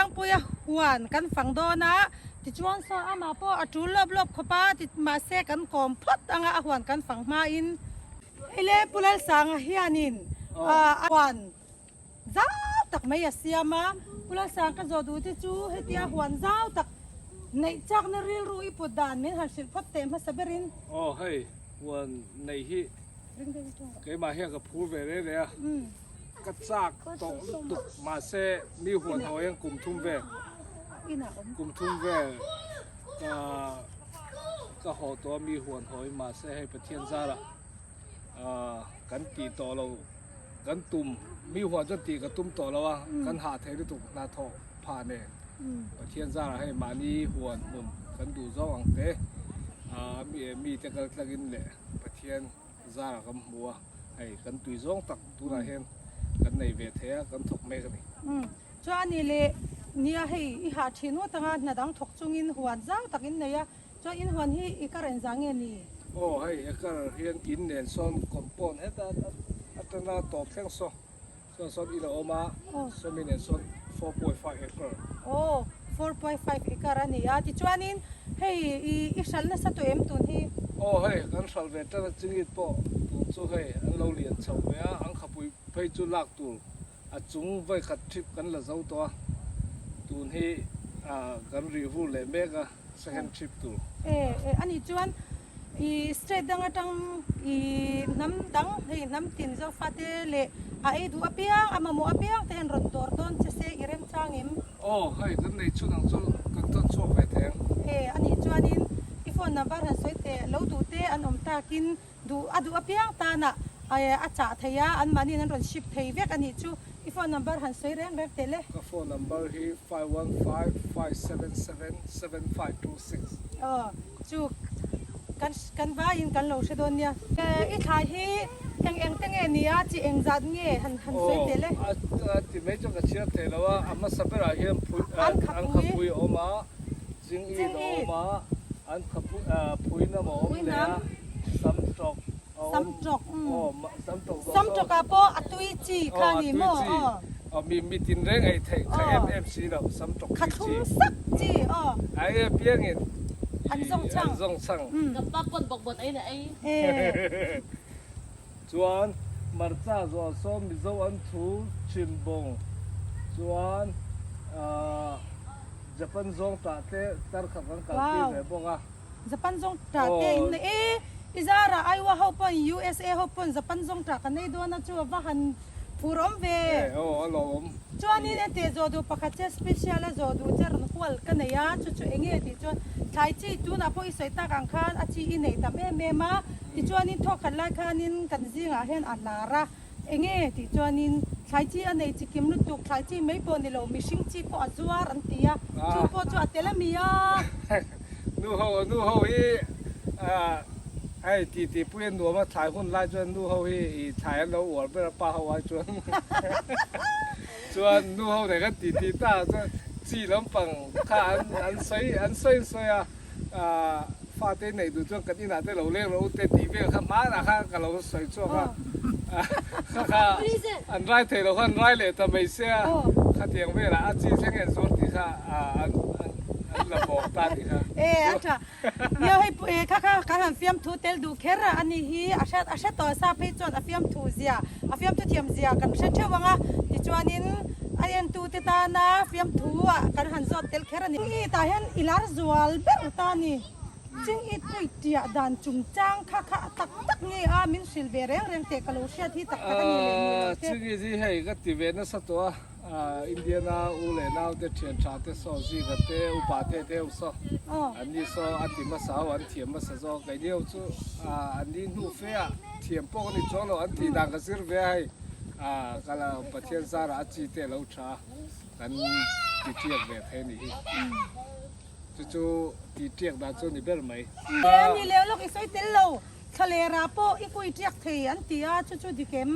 Lalsangpuia huan kan fang dawn a, tichuan saw amah pawh a tul lawp lawp khawp a, mahse kan kawm phawt anga a huan kan fang hmain. Hei le Pu Lalsanga hianin a huan zau tak mai a siam a, Pu Lalsang ka zawh duh te chu hetia huan zau tak neih chakna rilru i put dan min han hrilh phawt teh hmasa berin. Aw hei huan neih hi keimah hian ka phur ve reng reng a. Ka chak tawh lutuk mahse mi huan haw hian kum thum vel kum thum vel ka ka haw tawh a mi huan haw hi mahse hei Pathian zarah ah kan tih tawh lo kan tum mi huan chuan tih ka tum tawh lo a kan hah thei lutuk hnathawh phah nen Pathian zarah hei mahni huan hmun kan duh zawng ang te ah mi te kal tlangin leh Pathian Zarah kan hmu a, hei kan tui zawng tak tunah hian kan nei ve thei a, kan thawk mek a ni. Umm, chuan a ni leh nia hei i hah thin ngawt anga hna dang thawk chungin huan zau tak in nei a, chuan in huan hi i kar engzah nge ni? Aw hei acre hian in nen sawn compound heta atana tawp thleng saw. Chuan sawn in a awm a, sawmi nen sawn 4.5 acre. Aw, 4.5 acre a ni a, tichuanin hei i i hralh nasa tawh em tun hi? Aw hei, kan hralh ve tan a chingit pawh tun chu hei an lo lian chho ve a, an khapui phei chu lak tur a chung vawikhat trip kan la zo tawh a, tun hi kan rih vur leh mek a. Second trip tur. E e a nih chuan i state dang atang i hnam dang hei hnam tin Zofate leh a ei duh apiang a mamawh apiang te hian rawn dawr dawn che se i remchang em? Aw hei kan nei chhun ang chu kan tawn chhuak ve thei ang. E a nih chuanin i phone number han sawi teh lo duh te an awm takin Duh a duh apiang tanah a chah thei a, anmahniin an rawn ship thei vek a nih chu. I phone number han sawi reng reng teh le. Ka phone number hi 5155777526. Aw, chu kan kan vaiin kan lo hre dawn nia. I thlai hi eng eng te nge ni a, chi eng zat nge han han sawi teh le. Aw, a ti mai chuan ka chhiar thei lo a, a hmasa berah hian phui an khapui a awm a, Ching it a awm a, an phui nam a awm leh a, sam tawk a awm. Aw, sam tawk zawh sawn. Sam tawkah pawh a tui chi kha a ni maw? Aw, a tui chi. Aw, mi mi tin reng ei theih kha em em si lo, sam tawk tui chi. Kha thlum sak chi, aw. A ei apiangin an zawng chhang. An zawng chhang. Kan pa pawn bawkbawn ei na ei. Chuan hmarcha zual sawn Mizo an thu chim bawng chuan ahh. Japan zawng tah te tar kha kan kalpui ve bawk a. Japan zawng tah te in nei e, i zarah Iowa ho pawn USA ho pawn Japan zawng tah ka nei dawn a chu a va han phur awm ve. E aw a lawm. Chuanin ente zawh duh pakhat che special a zawh duh che rawn hual ka nei a, chu chu enge tih chuan thlai chi tunah pawh i sawi tak ang khan a chi i nei tam em em a, tichuanin thawkhat lai khanin kan zingah hian a lar a. Enge tih chuanin thlai chi a nei chi kim lutuk, thlai chi mai pawh ni lo, mihring chi pawh a zuar an ti a, chu pawh chu a tel a mi a. Nu ho, nu ho hi hei ti ti pui a nuam a, thlai hun lai chuan nu ho hi i thlai an lo uar ber a, pa ho ai chuan chuan nu ho nen kan ti ti ta chuan chi lampang kha an an sawi an sawi an sawi a. Fate neih duh chuan kan inah te lo leng rawh u te tih vel kha hmanah kha ka lo sawi chhuak a, kha kha an rai thei lo kha an rai leh ta mai sia, khatiang velah a chi thleng en zuar tih kha an la bawk ta tih kha. E a tha, nia hei kha kha kan han fiamthu tel duh kher a ani hi a hre a hre tawh sa phei chuan a fiamthu zia a fiamthu thiam zia kan hre theuh ang a, tichuanin a entute tana fiamthu ah kan han zawt tel kher a ni. I tah hian i lar zual ber ta a ni. Ching i tui tiah dan chungchang kha kha a tak tak nge a min hrilh ve reng reng teh ka lo hriat hi tak tak a ni leh ni lo te. Ching i hi hei ka ti ve nasa tawh a, Indiana u leh nau te thian tha te saw Ziga te upa te te ho saw an ni saw a ti hmasa ho an thiam hmasa zawk keini ho chu an ni hnu fe ah thiam pawh ka ni chuang lo an tih dan ka zir ve a hei ka la Pathian zarah a chi te a lo tha a. Kan ti tiak ve thei a nih hi. Chu chu ti tiak dan chu a ni ber mai. He a ni leh lawk i sawi tel lo, thlalera pawh i kui tiak thei an ti a, chu chu dik em?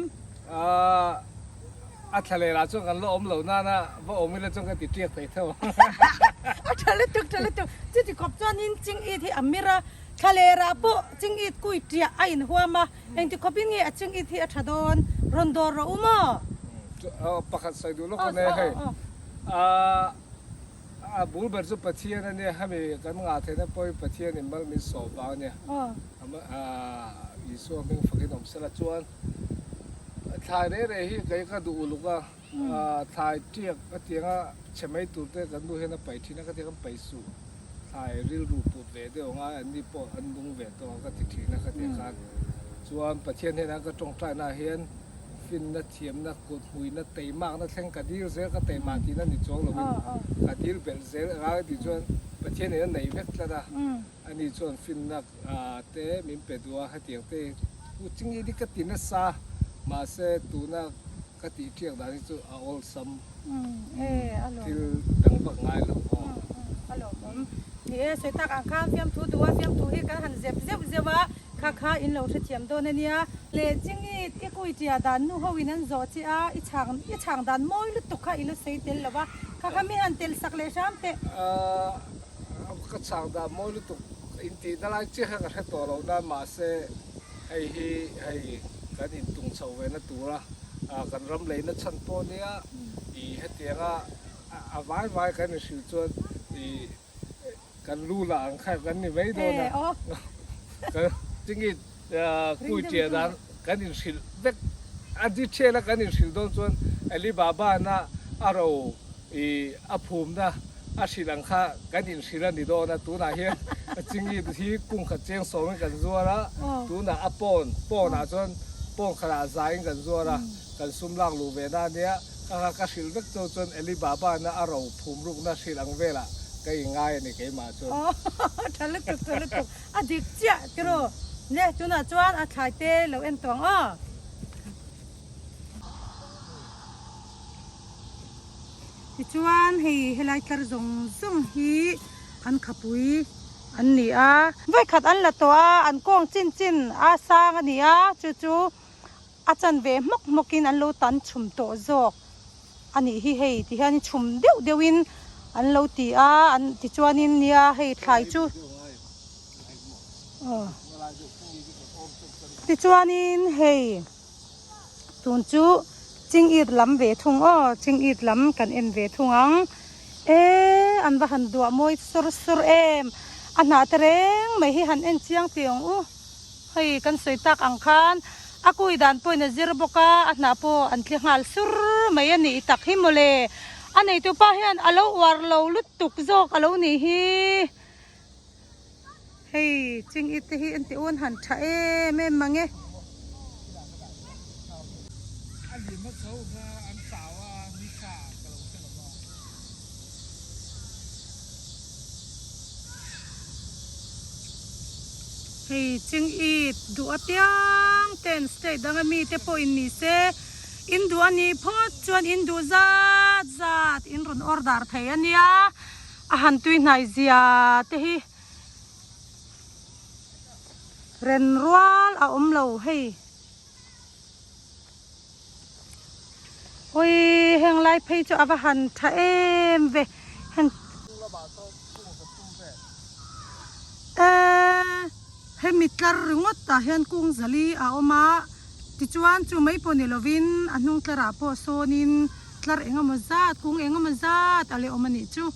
A thlalera chuan kan la awm lo nana va awm ila chuan ka ti tiak thei tho. A tha lutuk, tha lutuk. Chuti khawp chuanin ching it hi a mir a, thlalera pawh ching it kui tiah a inhuam a, Engti khawpin nge a ching it hi a tha dawn? Rawn dawr rawh u maw? Pakhat sawi duh lawk a nei hei. A bul ber chu Pathian a nia, hemi kan ngah theihna pawh hi Pathian in mal min sawm vang a nia. Isua hming fakin awm sela chuan thlai reh reh hi kei ka duh uluk a, thlai tiak a tianga chhe mai tur te kan nu hian a paih thin a, ka ti kan paih suh thlai rilru put ve deuh ang a, an ni pawh an nung ve tawh ang ka ti thin a ka ti khan chuan Pathian hnenah ka tawngtai naah hian finna thiamna kut hmuina teimakna thleng ka dil zel ka teimah tihna ni chuang lovin ka dil belh zel ang a tih chuan Pathian in a nei vek tlat a. Ani chuan finna te min pe duh a, hetiang te hi u chingit hi ka ti nasa, mahse tuna ka tih ṭiak dan hi chu a awlsam thil dang vak ngai lo aw. A lawmawm. Ni e, sawi tak ang khan fiamthu duh a, fiamthu hi kan han zep zeuh zeuh a, kha kha in lo hrethiam dawn a nia. Le chingit i kui ṭia dan nu ho in an zawh che a, i chhang i chhang dan mawi lutuk kha i la sawi tel lo a, kha kha mi han tel sak leh hram teh. Ka chak dah mawi lutuk intihna lai chiah kha ka hre tawh lo na mahse hei hi hei kan intung chho ve na tura kan ram leina chhan pawh nia ih hetianga a vai vai kan inhrilh chuan ih kan lu lah ang kha kan ni mai dawn a tinge kui ṭiah dan kan inhrilh vek a detail a kan inhrilh dawn chuan Alibaba na a ro I a phumna a hrilh ang kha kan inhrilh a ni dawn a, tunah hian chingit hi kung khat cheng sawmin kan zuar a, tunah a pawn, pawnah chuan pawn khatah zaiin kan zuar a, kan sum lak luh ve na ania, ka kha ka hrilh vek chu chuan Alibaba na a ro phum rukna hrilh ang velah ka inngai a ni keimah chuan. Aw tha lutuk tha lutuk a dik chiah tiraw le tunah chuan a thlai te lo en tawh ang aw. Tichuan hei helai tlar zawng zawng hi an khapui an ni a. Vawikhat an la tawh a, an kawng chin chin a sang a ni a, chu chu a chanve hmawk hmawk in an lo tan chhum tawh zawk a nih hi hei ti hian chhum deuh deuh in an lo ti a, an tichuanin nia hei thlai chu aw tichuanin hei. Tun chu chingit lam ve thung aw, chingit lam kan en ve thung ang. E an va han duah mawi sur sur em, a hnah te reng mai hi han en chiang tih ang u. Hei kan sawi tak ang khan a kui dan pawhin a zir bawk a, a hnah pawh an tli nghal sur mai a nih tak hi mawle. A neitupa hian a lo uar lo lutuk zawk a lo nih hi. Hei chingit te hi an ti un han tha em em mang e. Hei chingit duh apiang ten state danga mite pawhin ni se in duh a nih phawt chuan in duh zat zat in rawn order thei a nia. A han tui hnai zia te hi ren rual a awm lo hei. Awi heng lai phei chu a va han tha em ve heng eh hemi tlar ringawt ah hian kung zali a awm a tichuan chu mai pawh ni lovin a hnung tlar ah pawh sawnin. Tlar eng emaw zat, kung eng emaw zat a leh awm a nih chu.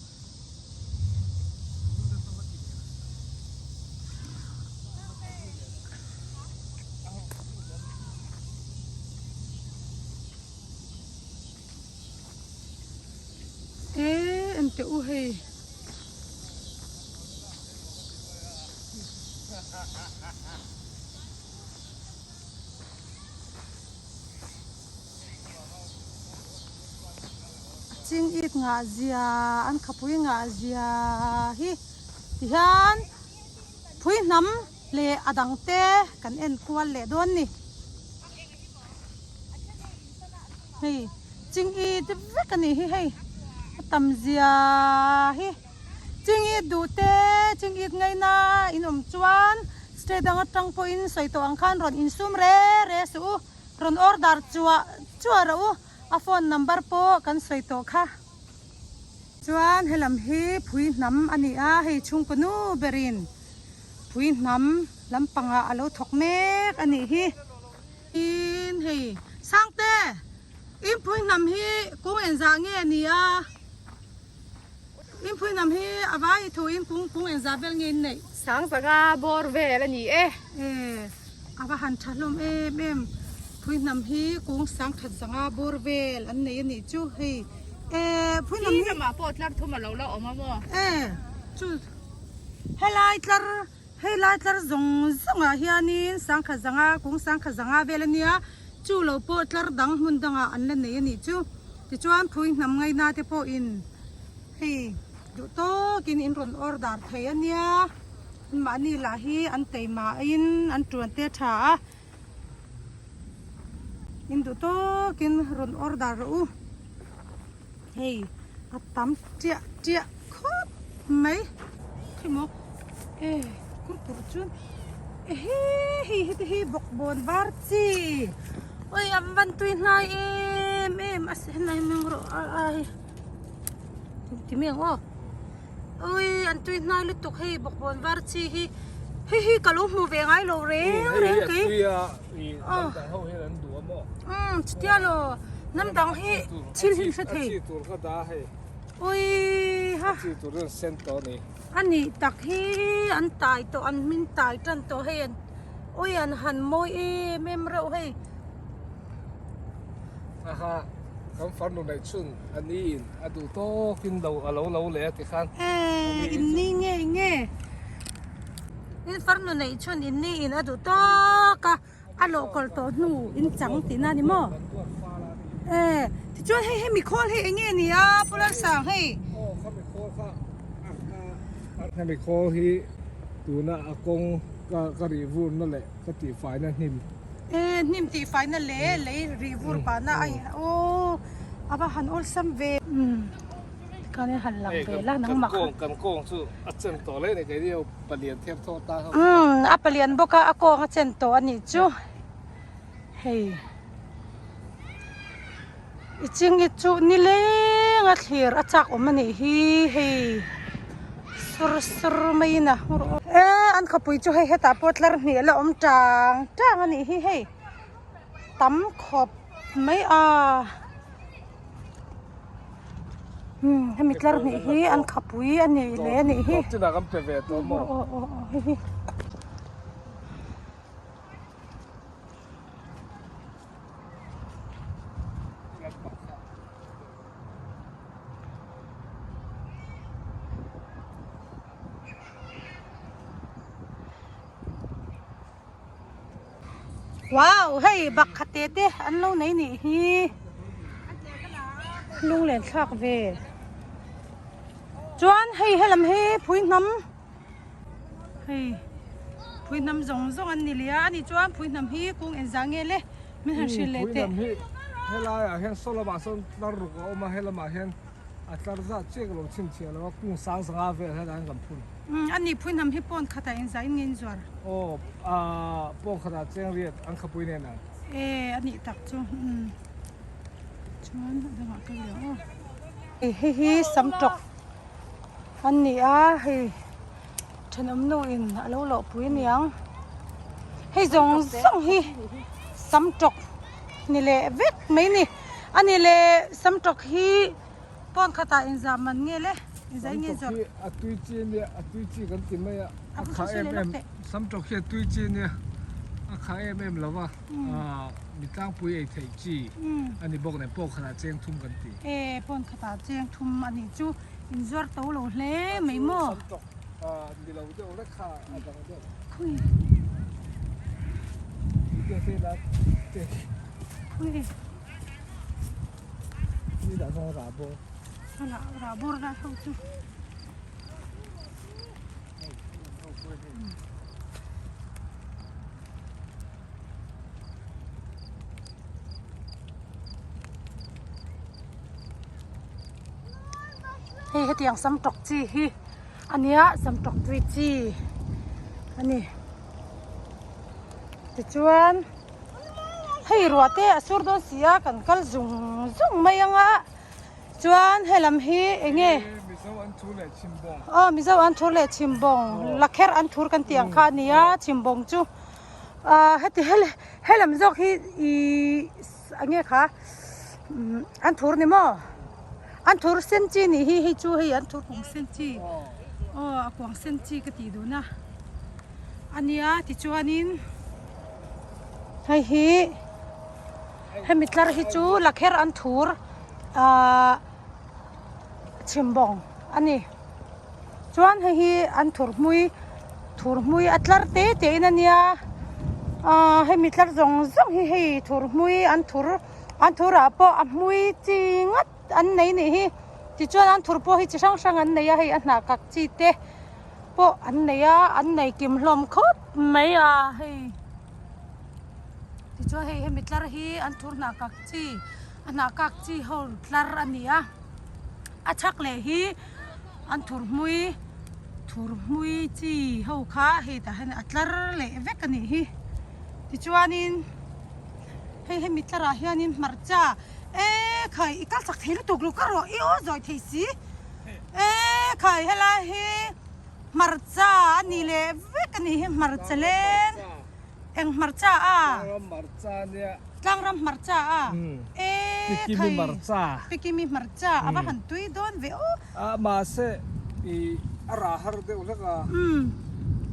E en teh u hei. Chingit ngah zia an khapui ngah zia hi tihian phui hnam leh a dang te kan en kual leh dawn ni hei chingit vek a nih hi hei a tam zia hi chingit duh te chingit ngaina in awm chuan state dang atang pawhin sawi tawh ang khan rawn insum re re suh u. Rawn order chuah chuah rawh u, a phone number pawh kan sawi tawh kha. Chuan helam hi phui hnam a ni a, hei chhungkaw nu berin phui hnam lampangah a lo thawk mek a nih hi. Tin hei Sangte, in phui hnam hi kung engzah nge a ni a? In phui nam hi a vai i thu in kung kung engzah vel nge in neih? Sang zanga bawr vel a ni e. E, a va han tha hlawm em em. Phui hnam hi kung sang khat zanga bawr vel an nei a nih chu hei. E, phui hnam hi. Khi lamah pawh tlar thum a lo la awm a maw? E, chu helai tlar hei lai tlar zawng zawngah hianin sang khat zanga kung sang khat zanga vel a nia. Chu lo pawh tlar dang hmun dangah an la nei a nih chu. Tichuan phui hnam ngaina te pawhin hei duh tawkin in rawn order thei a nia. Mahni lah hi an teimahin an tuan te tha a. In duh tawkin rawn order rawh u. Hei a tam tiah tiah khawp mai. Khi maw e kur kur chuan ehe hei heti hi bawkbawn var chi oi an van tui hnai em em a helai mang rawh a a hei ti mai ang aw oi an tui hnai lutuk hei bawkbawn var chi hi hei hi ka lo hmu ve ngai lo reng reng kei umm chutia law hnam dang hi thil hi an hre thei. Ui ha. A nih tak hi an tai tawh an hmin tai tan tawh hei an ui an han mawi em em reuh hei. Aha kan farnu neih chhun a ni in a duh tawk in lo a lo lo leh a tikhan. E in ni nge nge in farnu neih chhun in ni in a duh tawk a. A lawh kawlh tawh hnu in chang tihna a ni maw? E tichuan hei hemi khawl hi eng nge ni a Pu Lalsang hei? Aw khami khawl kha hemi khawl hi tuna a kawng ka ka rih vurna leh ka tihfaina hnim. E hnim tihfaina leh lei rih vur pahna a aw a va han awlsam ve. Umm tikhan han lang ve la nangmah kha. Kan kawng chu a chen tawh hle a ni keini ho. Palian thiam tawh ta ho. Umm a palian bawk a a kawng a chen tawh a nih chu hei i ching i chu nileng a thlir a chak awm a nih hi hei sur sur mai in a e an khawpui chu hei hetah pawh tlar hnih a la awm tang tang a nih hi hei tam khawp mai a. Umm hemi tlar hnih hi an khapui a nih leh a nih hi aw aw aw hei hi. Wow hei bakha te te an lo nei nih hi lunglen thlak ve chuan hei helam hi phui hnam hei phui hnam zawng zawng an ni lia ani chuan phui hnam hi kung engzah nge le min han hrilh leh teh. Phui hnam hi helaiah hian saw lamah sawn tlar ruk a awm a helamah hian a tlar zat chiah ka lo chhinchhiah lo a kung sang sanga vel helaiah hian kan phun. Umm a ni phui hnam hi pawn khatah inzah in nge in zuar? Aw ah pawn khatah cheng riat an khapui nen ang. E a nih tak chu umm chuan a dangah ka leh aw. Hei hi samtawk an ni a hei thenawm nu in a lo lawh pui aniang hei zawng zawng hi samtawk ni leh vek mai ni a ni leh samtawk hi. Pawn khatah inzah man nge le? Inzah in nge zawrh? Samtawk hi a tui chi ania, a tui chi kan ti mai a, a kha em em, samtawk hi a tui chi ania, a kha em em lo va, mi tlangpui ei theih chi a ni bawk nen pawn khatah cheng thum kan ti. E, pawn khatah cheng thum a nih chu inzuar to lo hle mai maw? Samtawk ni lo deuh vek kha a dang deuh. Khui. Khui. Rah bawr lai ho chu. Hei hetiang sam tawk chi hi a nia sam tawk tui chi a ni tichuan. Hei ruah te a sur dawn si a kan kal zung zung mai ang a chuan helam hi eng nge Mizo an thur leh chhimbawng aw Mizo an thur leh chhimbawng lakher an thur kan tih ang kha a ni a chhimbawng chu ah heti helam zawk hi ihh eng nge kha an thur ni maw. An thur sen chi nih hi hei chu hei an thur kung sen chi aw a kuang sen chi ka tih duhna a nia tichuanin hei hi hemi tlar hi chu lakher an thur ahh chhimbawng a ni chuan hei hi an thur hmui thur hmui a tlar te te in a nia ahh hemi tlar zawng zawng hi hei thur hmui an thur. An thurah pawh a hmui chi ngawt an nei nih hi. Tichuan an thur pawh hi chi hrang hrang an nei a, hei a hnah kak chi te pawh an nei a, an nei kim hlawm khawp mai a hei. Tichuan hei hemi tlar hi an thur hnah kak chi, a hnah kak chi ho tlar a ni a. A chhak leh hi an thur hmui, thur hmui chi ho kha hei tah hian a tlar leh vek a nih hi. Tichuanin. Hei hemi tlarah hianin hmarcha e khai i kal chak thei lutuk lo ka rawh i aw zawi thei si e khai helai hi hmarcha a ni leh vek a nih hi hmarcha leng eng hmarcha a tlangram hmarcha a e khai pikimi hmarcha a va han tui dawn ve aw. A mahse i a rah har deuh hlek a. Umm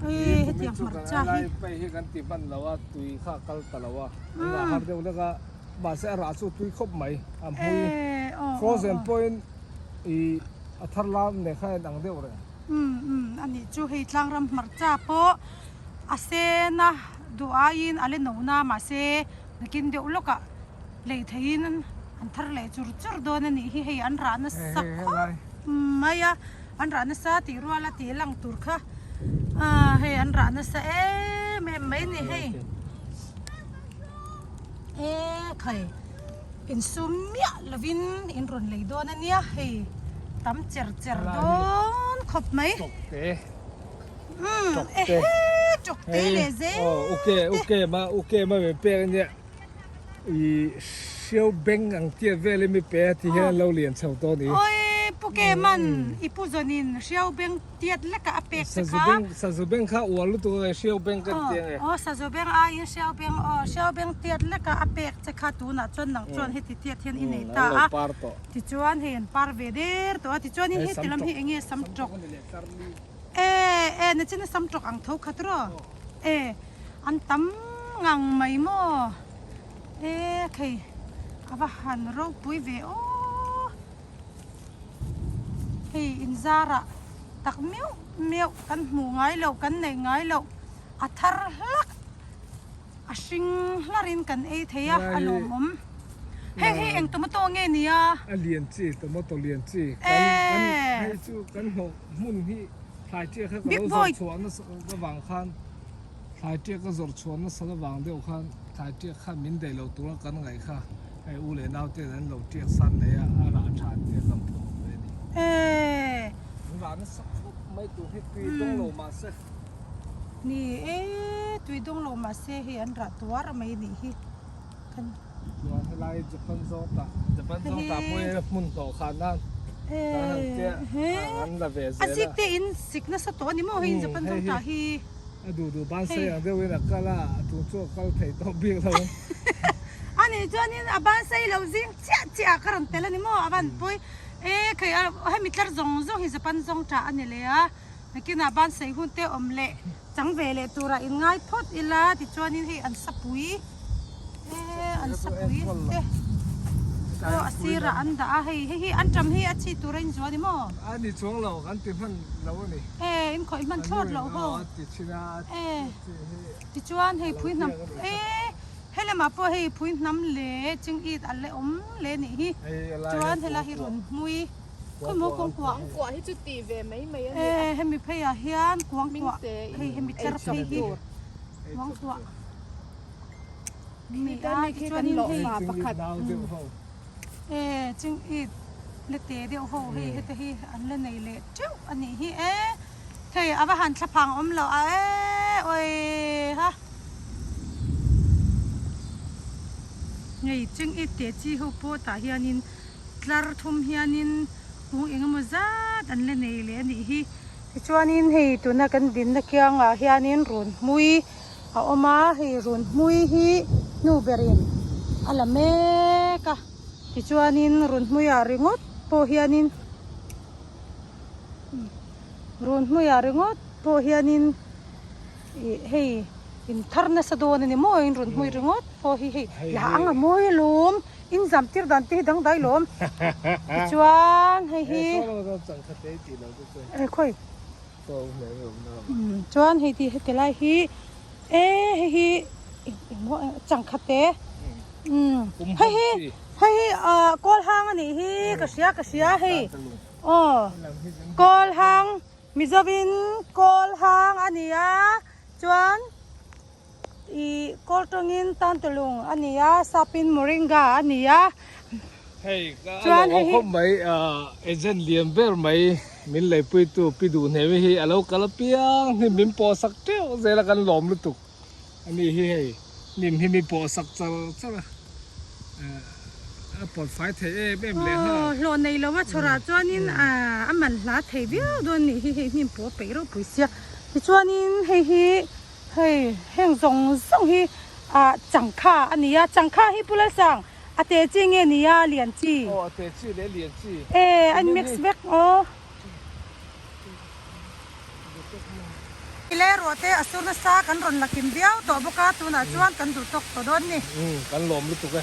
e hetiang hmarcha hi. Lai pei hi kan ti hman lo a tui kha a kal ta lo a. A rah har deuh hlek a mahse a rah chu tui khawp mai a hmui frozen pawhin i a thar lam nen kha a inang deuh reng. Umm umm a nih chu hei tlangram hmarcha pawh a sen a duh aiin a le no na mahse nakin deuh lawkah Lei theiin an thar leh chur chur dawn a nih hi, hei an rah nasa khawp mai a, an rah nasa tih rual a tih lang tur kha ah hei an rah nasa em em mai a ni hei e khai insum miah lovin in rawn lei dawn a nia hei tam cher cher dawn khawp mai. Umm ehe chawkte leh zel te. I hriau beng ang tiat vel hi mi pe a ti hian an lo lian chho tawh a ni. Awi Pu Keman i pu zawnin hriau beng tiat lek a a pek che kha. Sazu beng kha uar lutuk a hriau beng ka ti ang e. Aw sazu beng aiin hriau beng aw hriau beng tiat lek a a pek che kha tunah chuan nang chuan heti tiat hian i nei ta a. Tichuan hei an par ve der tawh a tichuanin heti lam hi eng nge sam tawk. E e nachina sam tawk ang tho khat rawh e. An tam ngang mai maw? E khei a va han ropui ve aw! Hei inzarah tak meuh meuh kan hmuh ngai loh kan neih ngai loh a thar hlak a hring hlarin kan ei thei a a lawmawm. Hei hi eng tomato nge nia? A lian chi tomato lian chi kan kan hei chu kan hlawh hmun hi thlai chiah kha ka lo zawrh chhuah nasa avang khan. Thlai tiak a zawrh chhuah nasa avang deuh khan thlai tiak kha min daih lo tura kan ngaih kha hei u leh nau ten an lo tiak san leh a, a rah tha an tiak kan phawk ve a ni. An rah nasa khawp mai tur hi tui dawng lo mah se. Ni e, tui dawng lo mah se hei an rah tuar mai a nih hi. Kan. Chuan helai Japan zawng tah, Japan zawng tah pawh hi hmun hnawh khan nan kan han tia an la ve zel a. A zik te in sik nasa tawh a ni maw hei Japan zawng tah hi. A duh duh ban sei ang deuhin a kal a, a tung chu a kal theih tawh bik lo. A nih chuanin a ban sei lo zing chiah chiah ah ka rawn tel a ni maw a van pawi e khei a hemi tlar zawng zawng hi Japan zawng tah a ni leh a nakinah ban sei hun te awm leh chang ve leh turah in ngai phawt ila tichuanin hei an sapui e an sapui te pawh a sirah an dah a hei hei hi an ṭam hi a chhi tur a inzuah a ni maw? A ni chuang lo kan ti hman lo a ni. E in khawih hman thlawt loh ho. A ti thin a e tichuan hei phui hnam e he lamah pawh hei phui hnam leh ching it a la awm leh a nih hi chuan helai hi rawn hmui khawimaw kuangkuah kuangkuah hi chu ti ve mai mai a ni e hemi pheiah hian kuangkuah hei hemi tlar phei hi kuangkuah. Mi ta mi khi kan lawh fa pakhat. E ching it le te deuh ho hei hete hi an la nei leh teuh a nih hi e thei a va han thla phang awm loh a e oi ha ngei ching it te chi ho pawh tah hianin tlar thum hianin kung engemaw zat an la nei leh a nih hi tichuanin hei tuna kan dinna kiangah hianin run hmui. A awm a, hei run hmui hi hnu berin a la mek a, tichuanin run hmuiah ringawt. pawh hianin Runhmuiah ringawt pawh hianin ih hei in thar nasa dawn a ni maw in runhmui ringawt pawh hi hei la ang a mawi alawm in zam tir dan te hi dangdai lawm tichuan hei hi khawi chuan hei ti heti lai hi e hei hi engmaw changkhat te hei hi hei hi ah kawl hang a nih hi ka hria ka hria hei aw kawl hang Mizovin kawl hang a ni a chuan ih kawl tawngin tantulung a ni a sapin moringa a ni a. Hei ka a lo awm khawp mai agent lian ber mai min leipuitu pi duh hnem hi a lo kal apiang hnim min pawh sak teuh zel a kan lawm lutuk a ni hi hei hnim hi mi pawh sak char char a a pawt fai thei em em leh nghal. Aw hlawh nei lo a chhawrah chuanin a man hla thei viau dawn a nih hi hei hnim pawh a peih ropui sia tichuanin hei hi hei heng zawng zawng hi ah changkha a ni a changkha hi Pu Lalsang A te chi nge ni a lian chi? Aw a te chi leh lian chi. E a in mix vek aw. Le ruah te a sur nasa kan rawn la kim viau tawh bawk a tunah chuan kan duh tawk tawh dawn ni. Umm kan lawm lutuk e.